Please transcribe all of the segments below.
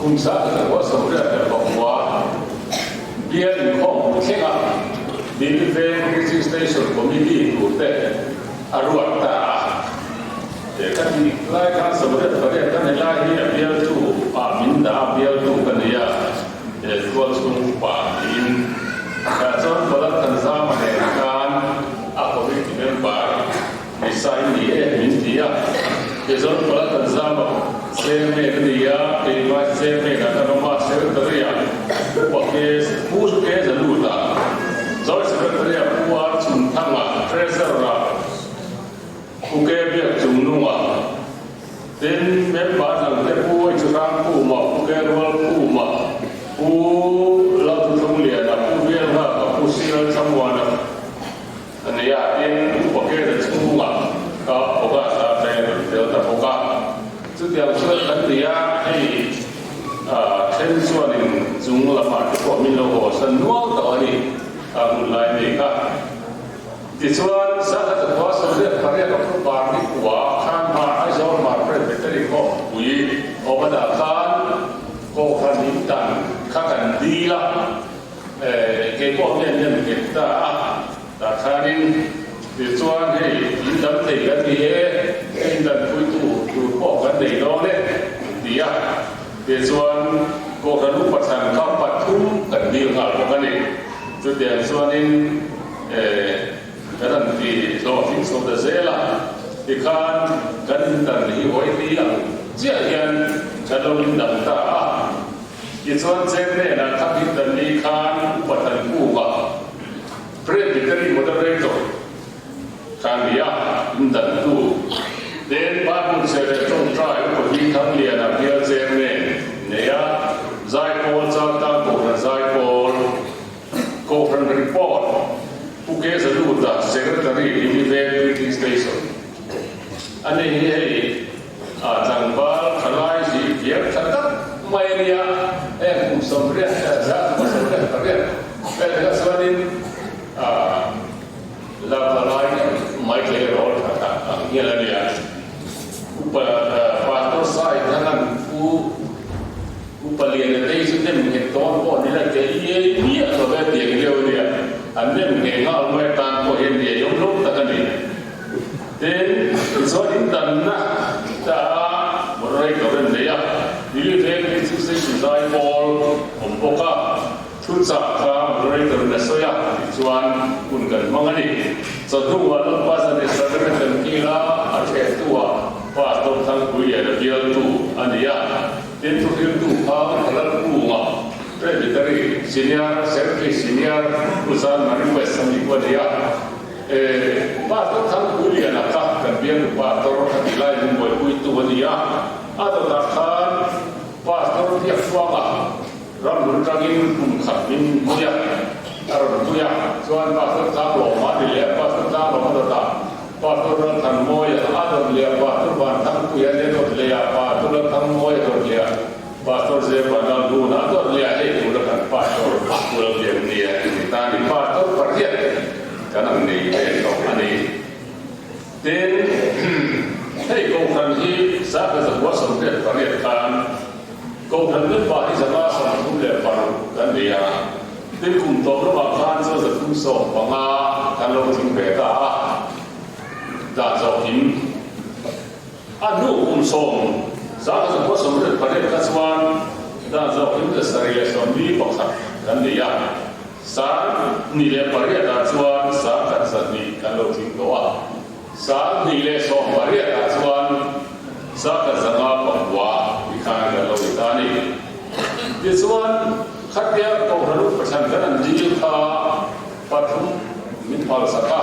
Kum 1989 bial inkhawm thlenga Dili Veng Preaching Station Committee turte a ruat ta a. He ka tih lai khan 98 ka ni lai hi a bialtu ah min dah a, bialtu ka ni a, he tual chhung upa tiin. Tah chuan Palat Thanzama nen khan a committee member ni sa in ni e min ti a. Tichuan Palat Thanzama chairman a ni a, kei vice chairman ah kan awm a, secretary ah upa ke Pu Ke Zaluta, joint secretary ah Pu R Chhunthanga, treasurer ah Pu Ke Biak Chungnunga, tin member dang te Pu H Rangkhuma, Pu Ke Rualkhuma, Pu Lalthuthlungliana, Pu Bialnghaka, Pu Sial Thlamuana a ni a, tin Upa Ke Zachhunga kha August a atangin a rawn tel ta bawk a. Chutiang chuan kan ti a, hei then chuanin chung lamah te pawh min lo haw san nual tawh a ni, a hun lai mi kha. Tichuan, Zahla Zakhua 98 October ni kua khan hmar Aizawl hmar Presbytery khawpui awmana khan Kohhran in dan kha kan dil a, kei pawh hian hian nghet ta a, tah khanin tichuan hei in dam thei kan ni e, hei in dan puitu tur pawh kan nei dawn e an ti a, tichuan Kohhran upa thlan kha pathum kan dil nghal bawk a ni. Chutiang chuanin kan han ti hlawhtling chho ta zel a, tikhan kan indan hi hawi ni ang chiah hian kan lo indang ta a. Tichuan chairman-ah kha indan ni khan Upa Thankunga, Presbytery Moderator kha a ni a, indantu. Tin, Bible chhe leh tawngtai Upa Hmingthangliana bial chairman nei a, Zaipawl Chaltang Kohhran Zaipawl, Kohhran Report, Pu Ke Zaluta, Secretary, Lilive Printing Station. A ni hi hei a tlangval thalai zi viau tha tak mai a nia, heng kum 80 zat 88 vel kha chuanin a la thalai mai thei rawl tha tak ang hian a nia. Upa Pastor Sai Thangan Pu Upa Liana te hi chu nem nghet dawn pawh ni la ke i ei miah lo ve tiang deuh a nia, an nem ngheh nghal mai atan pawh hian riai awm lo tak a ni. Tin, tichuan in danna ta a moderator an nei a, Lily Veng Preaching Station zai pawl awm bawk a, thu chah kha moderator in a sawi a, tichuan hun kan hmang a ni. Chawhnuah Lalpa Zane Sacrament kan kil a, a thehtu-ah Pastor Thangpuiliana bialtu a ni a. Tin, thuhriltu kha Lalkunga, Presbytery Senior Secretary Senior Pu Zan Marie West a ni pawh a ni a. Pastor Thangpuiliana kha kan bialtu pastor a tih laiin min buaipuitu a ni a. A dawtah khan Pastor Biakchhuanga ramhlun atangin kum khat min pui a, a rawn pui a. Chuan Pastor Tlanglawma a ni leh a, Pastor Tlanglawma dawtah Pastor Lalthanmawia a dawt leh a, Pastor Vanthangpuia te dawt leh a, Pastor Lalthangmawia dawt leh a, Pastor Zepa Lalhuna a dawt leh a, hei tura kan Pastor Pu Lalbiaknia ni ta ni. Pastor pariat kan ang nei ve tawh a ni. Tin, hei Kohhran hi 1998 khan Kohhran member hi 136 kan nei a. Tin kum tawp lamah khan chuan 315 kan lo tling ve ta a, dan zawhkim a hnu kum sawm 1998 kha chuan dan zawhkim 741 kan nei a, 2008 ah chuan 102 kan lo tling tawh a, 2018 ah chuan 159 tikhan kan lo ni ta a ni. Tichuan, khatia Kohhran upa thlan kan an dil kha pathum min phal sak a,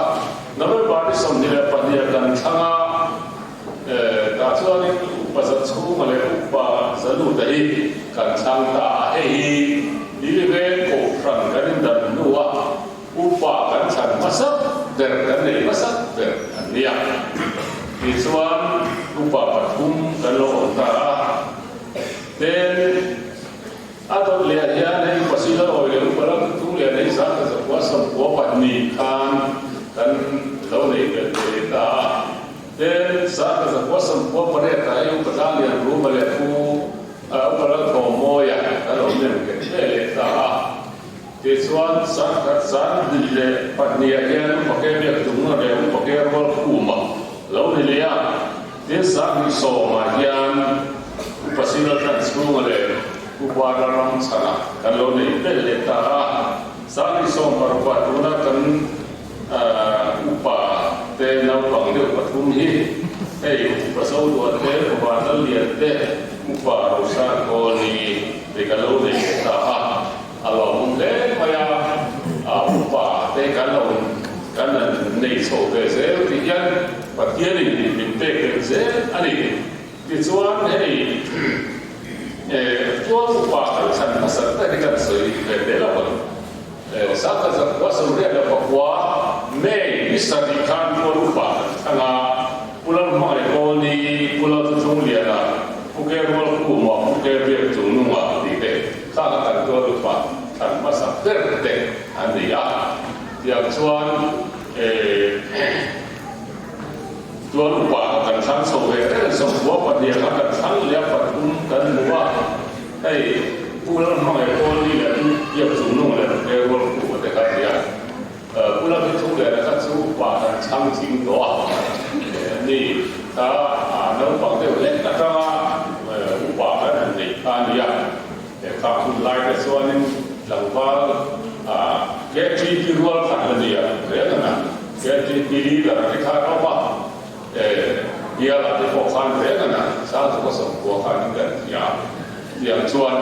November ni 22 ah kan thlang a, tah chuanin upa za chhunga leh upa za luta hi kan thlang ta a, hei hi Niliveng Kohhran kan indan hnua upa kan thlan hmasak ber kan nei hmasak ber an nia. Tichuan, upa pathum kan lo awm ta a. Tin, a dawt leh ah hian hei Pasila awi leh upa lam thung leh nei 1992 khan kan lo nei belh ve leh ta a. Tin, 1998 ah hei upa Tlanglian Ruma leh Pu Upa Lalthawmawi. Mawia kan lo nem nghet ve leh ta a. Tichuan, sangkhat 2002 ah hian Upa Ke Biakchungna leh Upa Ke Rualkhuma lo ni leh a. Tin, 2010 ah hian Upa Sinal Tlanchhunga leh Upa Lalramchhana kan lo nei belh leh ta a. 2016 ah tuna kan Upa te naupang deuh pathum hi hei Upa Zoduah te, Upa Vanlallian te, Upa Rosan Kawlni te kan lo nei leh ta a. A lawmawm hle mai a, upa te kan lo kan nei chho ve zel tih hian Pathianin min pek belh zel a ni. Tichuan hei tual upa kan thlan hmasa te hi kan sawi ve tel a pawn 1989 May ni sarih khan tual upa kan thlang a, Pu Lalhmangaih Kawlni, Pu Lalthuthungliana, Pu Ke Rualkhuma, Pu Ke Biakchungnunga tih te Khang a kan tual upa thlan hmasa ber te an ni a, tiang chuan tual upa kha kan thlang chho ve reng sawmkua pahnih kha kan thlang leh a pathum kan hmu a, hei Pu Lalhmangaih Kawlni leh Pu Biakchungnung leh Pu Rualkhuma te kha an ni a. Pu Lalhithuliana kha chu upa kan chhang thing tawh a ni kha naupang deuh hlek atanga upa kan han neih kha a ni a. Kha hun lai te chuanin tlangval KTP rual khan a ni a reng ang a, KTP leader te khan a awm a, bialah te pawh khan reng ang a, Sangtuka sawmkua khan in kan hria tiang chuan.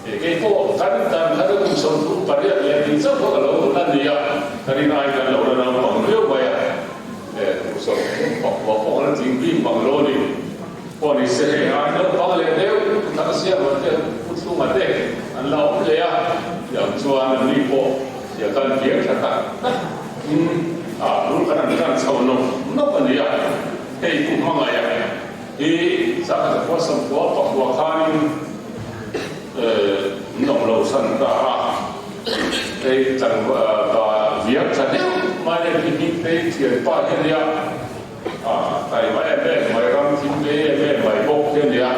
Kei pawh kan dan kha chu kum 38 leh tih chauh kha ka lo la ni a, ka rin ai kan lo la naupang viau mai a, kum 34 pawh la tling bik mang lo a ni. Pawh ni se hei ai naupang leh deuh thang siam te pu chhunga te an la awm leh a, tiang chuan an ni pawh tia kan piang tha tak tak in a bul kan an tan chho nawk nawk a ni a, hei pu hmangaih a. Hi 1999 khanin min awm lo san ta a, hei tlangva viak tha deuh mai leh hi Hmingtei thianpa hi a nia, taima em em mai, ram thim ve em em mai bawk hi a nia,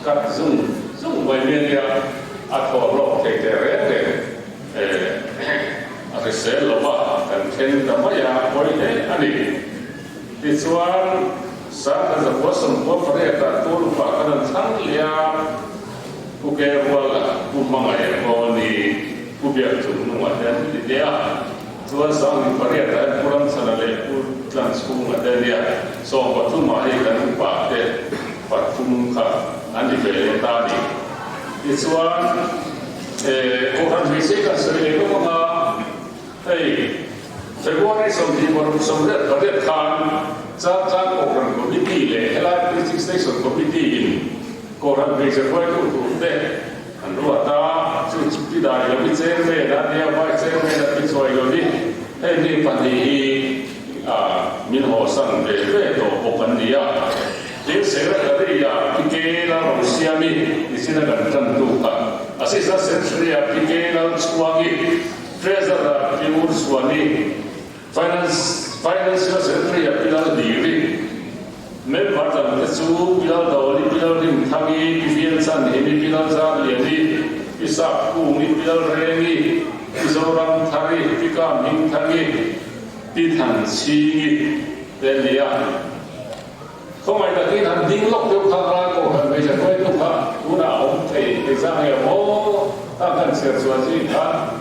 cut zung zung mai mi a nia, a thaw hlawk thei teh reng reng a hrisel lo va, kan then ta mai a, pawi hle a ni. Tichuan, 1998 tur upa kan an thlang leh a, Pu Ke Ruala, Pu Hmangaih Kawlni, Pu Biakchungnunga te an ti leh a. Chuan 2008 ah hian Pu Ramchhana leh Pu Tlanchhunga te nia 13 ah hei kan upa te pathum kha an ni ve leh ta a ni. Tichuan, Kohhran hmeichhe kan sawi leh lawk anga, Hei, February 28 khan Chaltlang Kohhran Committee leh helai Preaching Station Committee in Kohhran hmeichhe hruaitu tur te an ruat a, chu chu ti dai lo i Chairman a nia, Vice Chairman a ti chuai lo i, hei mi pahnih hi min hawsan ve ve tawh bawk an ni a. Tin, Secretary ah Pi K Lalrosiami nichin a kan tantu kha, Assistant Secretary ah Pi K Lalchhuangi, Treasurer Pi Ursuani, Finance Financial Secretary a Pi Laldiri, Member dangte chu Pi Laldawli, Pi Lalrimthangi, Pi Vielchanhimi, Pi Lalzarliani, Pi Sapkungi, Pi Lalrengi, Pi Zoramthari, Pi Kamhingthangi, Pi Thanchhingi te an ni a. Khawngaih takin han ding lawk deuh kha ral pawh han hmeichhe hruaitu kha tunah a awm thei engzah nge maw ta kan chhiar chuan chi kha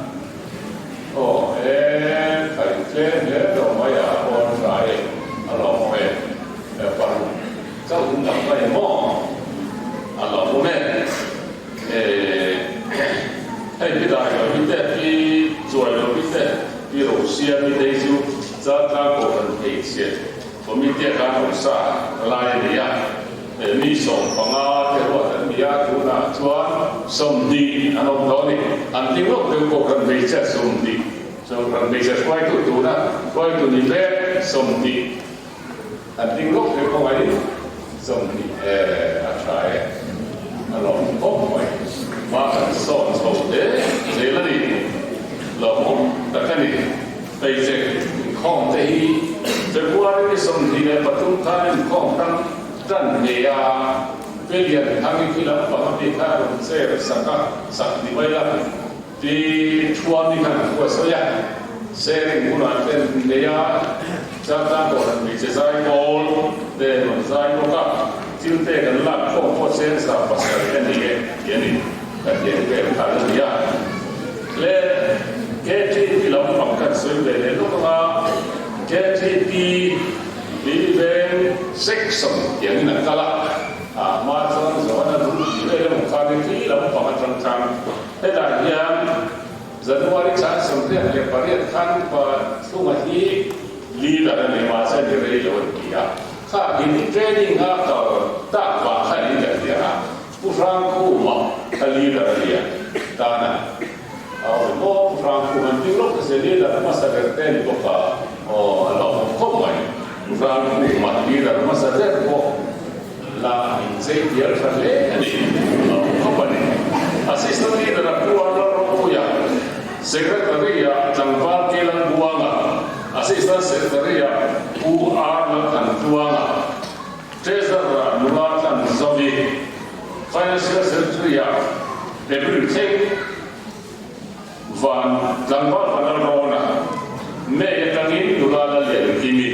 aw e khai tlem hle lo mai a awn tha e a lawmawm e paruk chauh in dang mai maw a lawmawm e e hei pi dai lo hi te pi chuai lo hi te pi rosiami te hi chu chaltlang kohhran hmeichhe Committee khan awmsa lai a nei a, mi 15 te ruat an ni a, tunah chuan 20 an awm tawh a ni. An ti ngawt deuh pawh kan hmeichhia 20, kan hmeichhe hruaitu tuna hruaitu ni mek 20 an ti ngawt deuh pawh aiin 20 a tha e, a lawm khawp mai. Hma kan sawn chho hle zel a ni, lawmawm tak a ni. Hmeichhe inkhawm te hi February ni 23 khan inkhawm tan tan hle a. Pi Lianthangi khi lampang a mi kha a rawn chair sak a, sak ni mai a, Pi Thuami khan a thu a sawi a, sharing hunah ten nei a, Changtlang Kohhran hmeichhe zai pawl te rawn zai bawk a, thil te kan lak khawm pawh chengza pasarih a ni e tih a ni. Ka thiam vel kha a ni a. Le KTP lampang kan sawi ve leh lawk ang a, KTP hi veng section tiangin a kal a, a hma chuan Johana lung tih vel emaw khan hi khi lampang atang khan hetah hian January thla 28 khan upa chhunga hi leader a ni mahse ni rei lo an ti a, kha hindi training a kal tak vang khan in kan ti a. Pu Hrangkhuma kha leader a nia, tana a awm maw? Pu Hrangkhum an ding lawk se leader hmasa ber te a ni bawk a, aw a lo awm khawp mai. Pu Hrangkhuma leader hmasa ber pawh la inchei dial tha hle a ni, a awm khawp a ni. Assistant leader a Pu Arnold Ropuia, Secretary a Tlangval Kelan Buanga, Assistant Secretary a Pu Arnold Thantluanga, Treasurer nula tlan Zovi, Financial Secretary-ah April thleng van tlangval van a rawn a, May atangin nula la lian Kimi,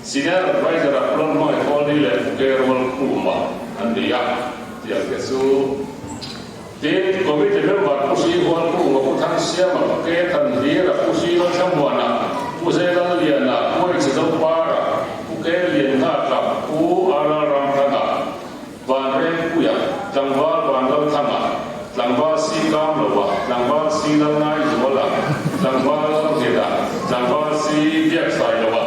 Senior Adviser-ah Pulon Hmangaih Kawlni leh Puke Rual Khuma an ni a, tiang te chu. Tin, Committee member Pu Hri Hual Kunga, Pu Thangsiama, Pu Ke Thanhlira, Pu Hri Lalthlamuana, Pu Zeilal Liana, Pu Eichhe Zopara, Pu Ke Lianghaka, Pu Aral Ramthanga, Vanrengpuia, Tlangval Vanlalthanga, Tlangval Si Kamloa, Tlangval Si Lalngaizuala, Tlangval Lalngeta, Tlangval Si Biaksailoa,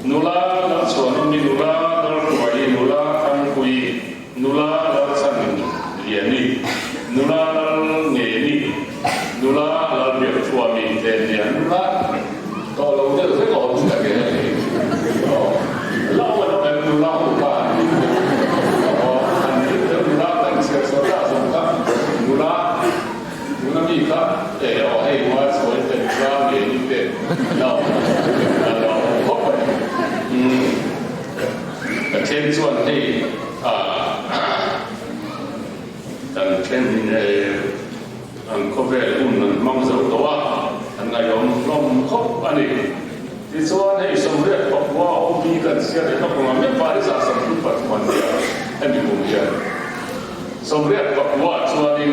Nula Lalchhuanawmi, Nula Lalhruaii, Nula Thangpuii, Nula Lalchan Liani, Nula Lal Ngeni, Nula Lal Biakthuami te nia nula tawh lo deuh vek awm chu tak e hei. Aw, la awm an awm em nula ho kha an ding deuh. Aw, an ding deuh nula kan chhiar chhuah ta zawng kha nula tuna mi kha e aw hei nua chhuai te nula Ngeni te la awm an la awm khawp a ni. Umm. Pathian chuan hei kan then an khawvel hun an hmang zo tawh a, an ngaihawm hlawm khawp a ni. Tichuan hei 89 OB kan chhiar leh hlawk ang a, member hi 133 an ni a, hemi kum hian 89 chuanin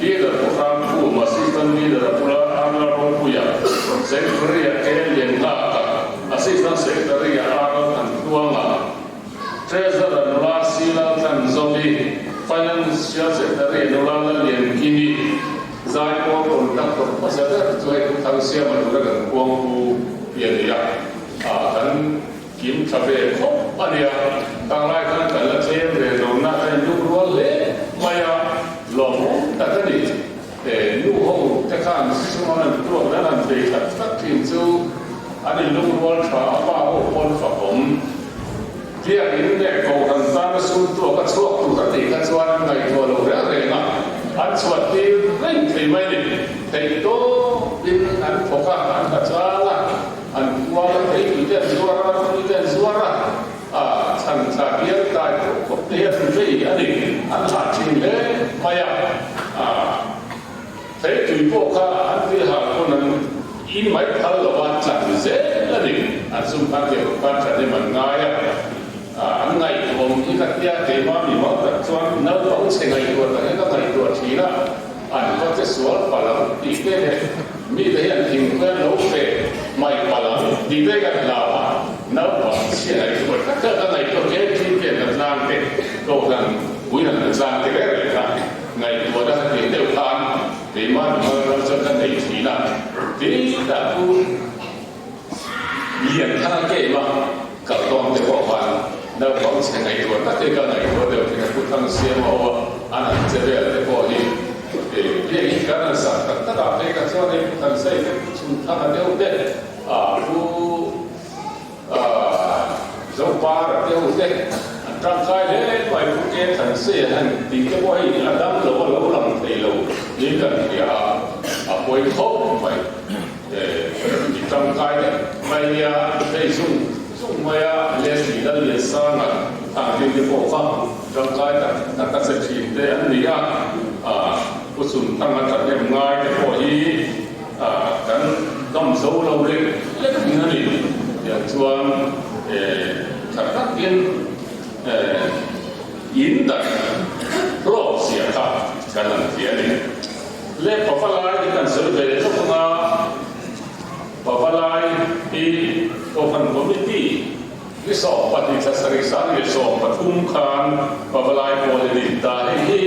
Leader Pu Hrangkhum, Assistant Leader a Pu Arla Ropuia, Secretary-a K Lianghaka, Assistant Secretary-a Arnold Thantluanga, Treasurer nula Silal Tlanzovi, Financial Secretary nula Lalliankimi, Zaipawl Conductor hmasa ber chu hei Pu Thangsiama tura kan khuangpu hi a ni a, kan kim tha ve khawp a nia. Tanglai khan kan la tlem ve lo na ka inlungrual hle mai a, lawmawm tak a ni. Nu ho te khan sum an han tuak dan han bei tak tak thin chu an inlungrual tha a, pa ho pawn fakawm biakin leh kohhran tana sum tuak a chhuak tur a tih kha chuan an ngaihtuah lo reng reng a, an chhuah tir reng thei mai ni. Theih tawpin an thawk a, an ha chang a, an kual a, theitui te an zuar a, tui te an zuar a, a chhan thla bial tai khawp khawp te hian an vei a ni, an hah thin hle mai a, a theitui pawh kha an tui hah pawn an in mai phal lo a, tlan zel a ni, an sum khan tiang khawp khan thahnem an ngai a, a an ngaihtuahawm hi ka tia keimah mi mal tak chuan naupang chhe ngaihtuah tak hian ka ngaihtuah thin a, an va che sual palh ang tih te leh mite hian thingpui an lo fe mai palh ang tih te kan hlau a. Naupang chhia ngaihtuah tak tak a ngaihtuah ke thi te an tlang te kohhran pui an tlang te reng reng kha ngaihtuahna kha tih deuh khan keimah mi mal ram chuan ka nei thin a tin tah chu lian thang a kem a kal dawn te pawh khan naupang chhe ngaihtuah tak hi ka ngaihtuah deuh thin a pu thang siam a ho a an han che vel te pawh hi biak in kan han sak tak tak ah phei kha chuan hei pu thang sei te pu chhun thang a deuh te a pu Zopara te ho te an tangkai hle mai Pu Ke Thanse han tih te pawh hei a dam lo a lo lang thei lo niin kan hria a, a pawi khawp mai. I tangkai deuh mai nia hei zung zung mai a Leslie Lalliansanga thang tin te pawh kha. Tangkai tak tak a che thin te an ni a, Pu Chunthanga thahnem ngai te pawh hi kan dam zo lo lek lek thin a ni. Tiang chuan tha takin in daih hlawk zia kha kan han ti a ni. Le Pavalai hi kan sawi ve lawk anga Pavalai hi Kohhran Committee Ni 12 thla sarih 1013 khan Pavalai pawl i din ta. Hei hi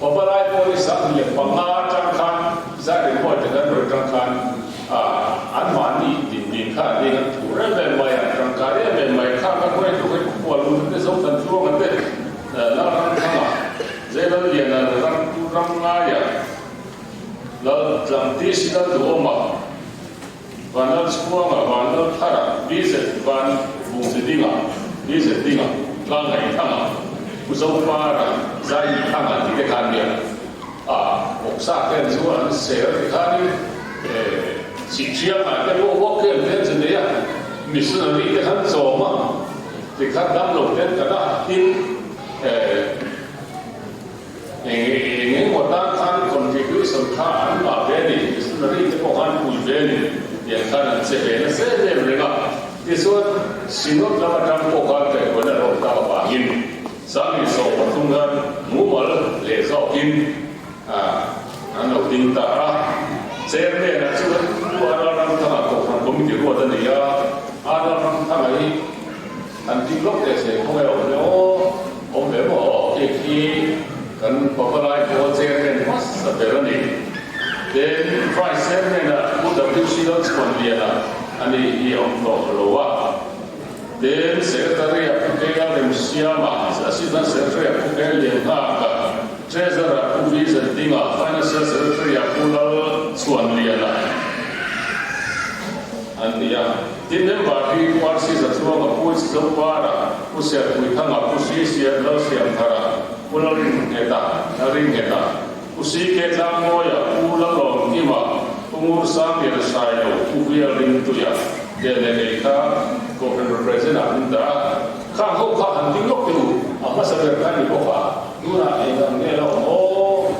Pavalai pawl i 15 atang khan zai ringawt te kan rawn tang khan anmahni din din kha an ding an thu rem em mai a, an tangkai em em mai. Kha kan hawi tluk hei Pu Lung te Zo Than Tluanga te Lalramthanga, Zeilalliana, Ramngaia, Lal Tlangti Silal Duhawma, Vanlal Chhuanga, Vanlal Thara, BZ Van Vungzidinga, BZ Dinga, Tlangaithanga, Pu Zopara, Zaithanga tih te khan nia a awksa te an chu an sel ti khanin Chihhriangah te pawh walk camp te an che nei a, missionary te khan chawm a tikhan damlo te an kan a, tin Eng engemaw tan khan contribution kha an ngah ve a ni, missionary te pawh khan pui ve a ni tiang khan an che ve nasa em em reng a. Tichuan Synod lam atang pawh khan kaihhuan a rawm tak avangin 2013 khan mumal leh zawkin an lo ding ta a. Chairman ah chuan Pu Arla Ramthanga Kohhran Committee ruat a nei a, Arla Ramthanga hi An tih lawk teh se khawnge awm ve aw, awm ve maw aw tih khi kan Pavalai pawl chairman hmasa ber a ni. Then Vice Chairman ah Pu WC Lalchhuanliana a ni hi a awm tawh lo a. Then Secretary ah Pu KL Remsiama, Assistant Secretary ah Pu KL Lianghaka, Treasurer ah Pu V Zendinga, Financial Secretary ah Pu Lalchhuanliana an ni a. Tin, member hi Pu RC Zachuanga, Pu H Zopara, Pu Serpuithanga, Pu Sisia Lalsiamthara, Pu Lalringheta, Lalringheta, Pu CK Tlangmawia, Pu Lalawmkima, Pu Ngursangliana Sailo, Pu Vuia Ringtuia te leh kei kha Kohhran Represent ah min dah a. Khang ho kha han ding lawk teh u, a hmasa ber kha ni bawk a, tunah eng ang nge la awm aw?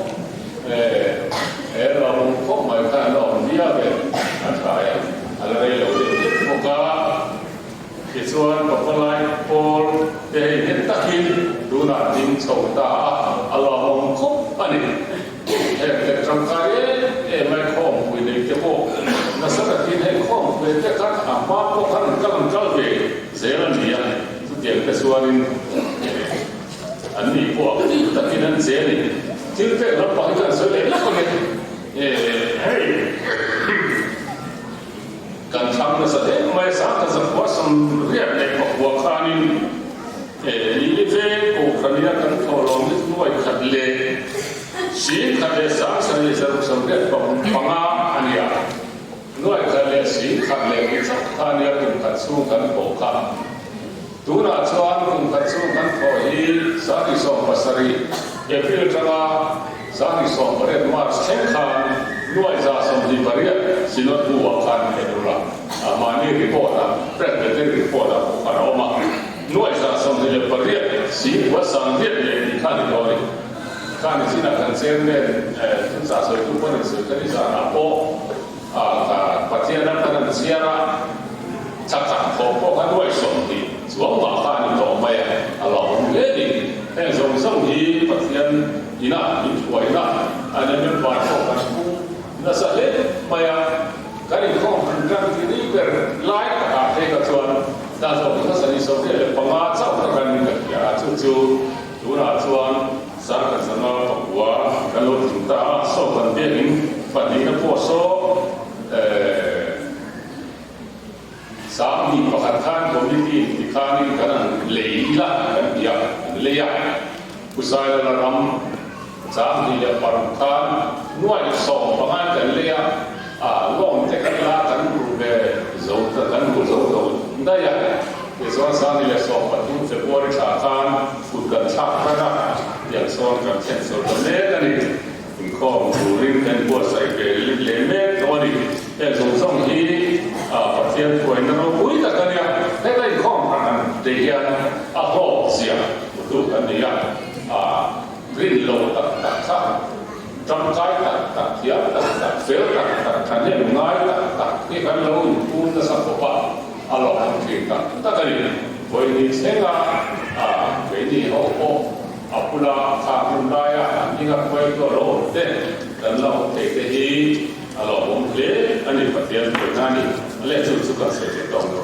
He lo awm khawp mai khan an la awm viau e, a tha e, a la rei lo deuh hlek bawk a. Tichuan Pavalai pawl te hei nghet takin tunah ding chho ta a, a lawmawm khawp a ni. Heng te tangkai em em ai khawmpui nei te pawh nasa takin hei khawmpui te khan a hma pawh khan an kal an kal ve zel a ni a, chutiang te chuanin An ni pawh a bik takin an che a ni. Thil pek lampang hi chuan sawi leh lawk ang e. Hei kan thlang nasa hle mai a, sangkhat zakhua samriat leh pakhua khanin Lili veng Kohhrania kan thawhlawm hi nuai khat leh sing khat leh sangsa leh zaruk samriat panga a ni a. Nuai khat leh sing khat leh ni chauh kha a nia kum khat chhung kan thawh kha. Tunah chuan kum khat chhung kan thawh hi 2017 April atanga 2018 March thleng khan nuai 28 Synod bu ah khan en ula, mahni report ah, Presbytery report ah pawh khan a awm a, nuai 28 singkua sangriat leh tih kha a ni dawn a ni. Kha ni chinah kan chairman thuchah sawitu pawn in sawi kha ni zanah pawh Pathian ram kan han chhiar a, thla khat thawh pawh kha nuai 20 chuang mah kha a ni tawh mai a, a lawmawm hle a ni. Heng zawng zawng hi Pathian ina min thuaina a ni member pawh kan pung nasa hle mai a, kan inkhawm han tan ti ni ber lai takah phei kha chuan dan zawng hmasa ni 25 chauh kha kan in ka hria a, chu chu Tunah chuan Sangkhat zanga pakua kan lo tling ta a, saw kan biakin pahnihna pawh saw 21 khan committee in tikhanin kan han lei ila kan ti a, kan lei a. Pu Sailala ram 26 khan nuai 15 in kan lei a, loan te kan la kan ru ve zo ta kan ru zo lo daih a. Tichuan 2013 February thla khan kut kan thlak tan a, tiang sawn kan thlen chho ta mek a ni. Inkhawm turin kan buatsaih ve leh mek tawh a ni. Heng zawng zawng hi Pathian thuaina ropui tak a nia. Heta inkhawm hran han tih hian a hlawk zia hmutu kan nei a. tak kha tangkai tak tak, thiam tak tak, fel tak tak, thahnem ngai tak tak hi kan lo inpum nasa khawp a, a lawmawm thin tak tak a ni. Vawiin thlenga keini ho pawh a bula kha hmun laia an hminga hruaitu a lo awm te kan la awm thei te hi a lawmawm hle a ni. Pathian hruaina a ni. A leh chu chu kan sawi leh tawk lo.